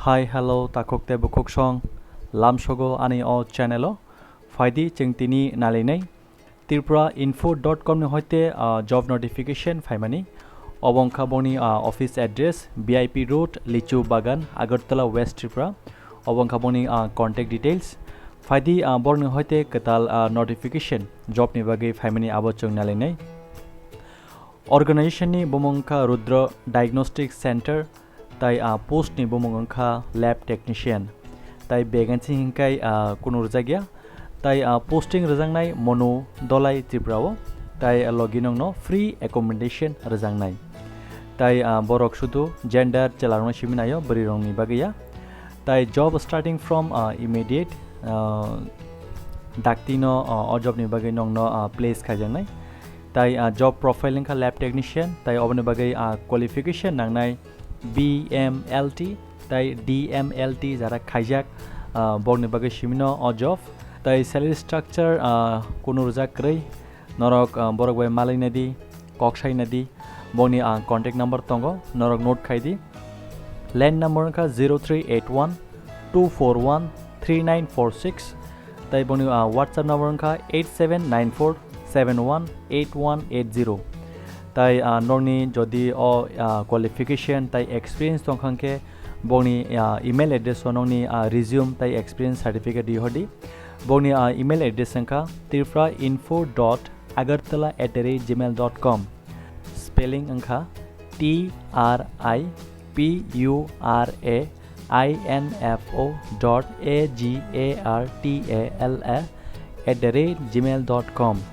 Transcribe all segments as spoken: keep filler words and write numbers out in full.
Hi, hello, takhuk tei bukhuk song, lamsogo ani o channel o. Phaidi chwng tini nalinai Tripura info dot com ni hoite, ah, job notification phaimani. Obo wngkha boni, ah, office address, V I P Road, Lichu Bagan, Agartala, West Tripura. Obo wngkha boni, ah, contact details. Phaidi, ah, borokni hoite kwtal, ah, notification job ni bagwi phaimani abo chwng nalinai. Organization ni bumung wngkha Rudra Diagnostic Center, tai, ah, post ni bumung wngkha Lab Technician, tai vacancy hinkai, ah, kunu rwjakya, tai, ah, posting rwjaknai Monu Dolai Tripura o, tai, ah, logi nongno free accommodation rwjaknai, tai, ah, borok sudu gender chwlarokno simi naio, bwrwirokni bagwi ya, tai job starting from, ah, immediate, ah, daktino, ah, o job ni bagwi nongno, ah, place khaijaknai. Tai, ah, job profile wngkha lab technician, tai oboni bagwi, ah, qualification nangnai B M L T tai D M L T jara khaijak, ah, borokni bagwi simino o job. Tai salary structure, ah, kunu rwjak kwrwi, norok, ah, borok bai malai nadi, kok sai nadi, boni, ah, contact number tongo, norok note khai di. Land number wngkha zero three eight one two four one three nine four six, tai boni, ah, WhatsApp number wngkha eight seven nine four seven one eight one eight zero. Tai, ah, norni jodi o, ah, qualification tai experience tongkha khe boni, ah, email address o nongni, ah, resume tai experience certificate rihordi. Boni, ah, email address wngkha tripura info dot agartala at the rate gmail dot com. Spelling wngkha T R I P U R A I N F O dot A G A R T A L A at the rate gmail dot com.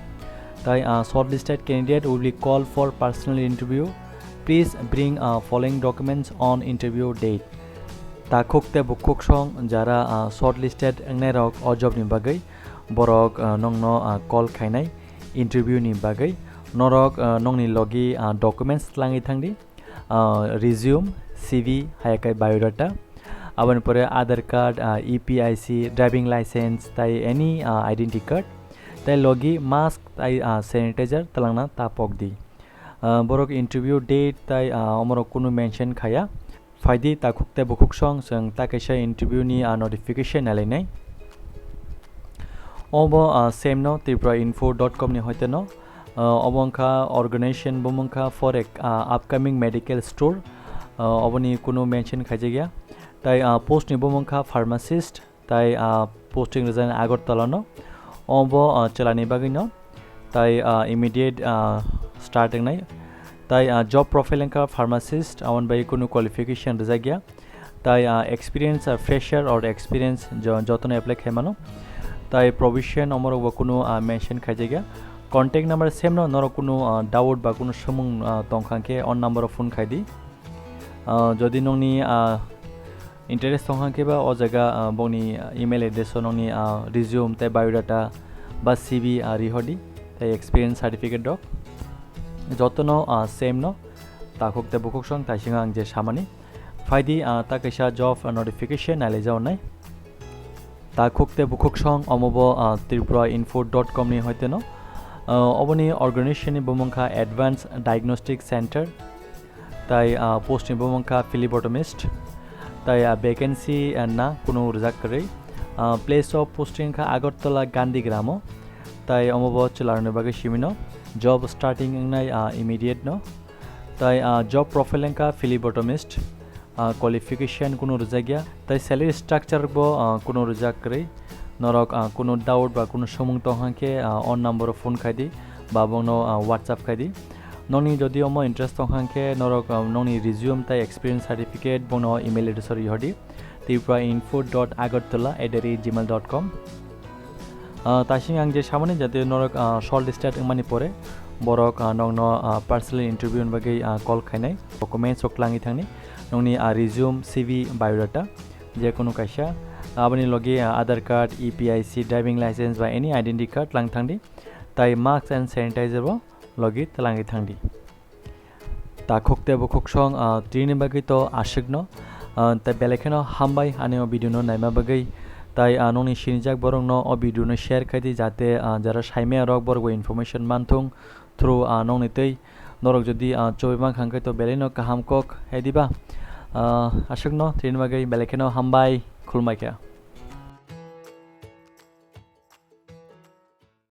Tai, ah, shortlisted candidate will be called for personal interview. Please bring, ah, following documents on interview date. Takhuk tei bukhuk song jara, ah, shortlisted wngnai rok o job ni bagwi borok, ah, nongno, ah, call khainai interview ni bagwi. Norok, ah, nongni logi, ah, documents tlangwi thangdi, ah, resume, C V, hai khe biodata. Aboni pore Aadhaar card, ah, E P I C, driving license, tai any, ah, identity card. Tai logi mask tai, ah, sanitizer twlangna ta pokdi. Ah, borok interview date tai, ah, omorok kunu mention khaya. Phaidi takhuk tei bukhuk song chwng ta kaisa interview ni, ah, notification nalainai. Obo, ah, same no tripura info dot com ni hoite no, ah, obo wngkha organization bumung kha for a, ah, upcoming medical store, ah, oboni kunu mention khaijakya. Tai, ah, post ni bumung kha pharmacist, tai, ah, posting rwjaknai Agartala no. Obo, ah, chwlani bagwi no. Tai, ah, immediate, ah, start wngnai. Tai, ah, job profile wngkha pharmacist, aboni bagwi kunu qualification rwjakya. Tai, ah, experience, ah, fresher or experience jo-, jotono apply khaimano. Tai provision omorok bo kunu, ah, mention khaijakya. Contact number same no, norok kunu, ah, doubt ba kunu swmung, ah, tongkha khe on number o phone khaidi. Ah, jodi nongni, ah, interest tongkha khe ba o jaga, ah, bongni email address o nongni, ah, resume tei biodata ba C V, ah, rihordi tei experience certificate rok jotono, ah, same no takhuk tei bukhuk song taising ang je samani. Phaidi, ah, ta kaisa job, ah, notification nailaijak nai. Takhuk tei bukhuk song omo bo, ah, tripura info dot com ni hoite no. Ah, oboni organization ni bumung kha Advanced Diagnostic Center. Tai, ah, post ni bumung kha phlebotomist. Tai, ah, vacancy, ah, na kunu rwjak kwrwi. Ah, place of posting kha Agartala Gandhigram o. Tai omo bo chwlarokni bagwi simino job starting wngnai, ah, immediate no. Tai, ah, job profile wngkha phlebotomist, ah, qualification kunu rwjakya, tai salary structure bo, ah, kunu rwjak kwrwi. Norok, ah, kunu doubt ba kunu swmung tongkha khe, ah, on number o phone khaidi ba bongno, ah, WhatsApp khaidi. Nongni jodi omo interest tongkha khe norok, ah, nongni resume tai experience certificate bongno email address o rihordi. Tripura info dot agartala at the rate gmail dot com. Ah, taising ang je samani jate norok, ah, shortlisted wngmani pore borok, ah, nokno, ah, personal interview ni bagwi, ah, call khainai. Documents rok twlangwi thangni, nokni, ah, resume, C V, biodata, je kunu kaisa. Aboni logi, ah, Aadhaar card, E P I C, driving license ba any identity card twlang thangdi. Tai mask and sanitizer bo logi twlangwi thangdi. Takhuk tei bukhuk song, ah, tini bagwi to aswkno, ah, tei belai kheno hambai ani o video no naima bagwi. Tai, ah, nokni sinijak borok no o video no share khaidi, jate, ah, jara saimaya rok borok bo information manthung through, ah, nokni twi. Norok jodi, ah, chobwi mankha hwnkhe to belai no kaham kok, hai diba? Ah, aswkno tini bagwi belai kheno hambai, khulumbai kha.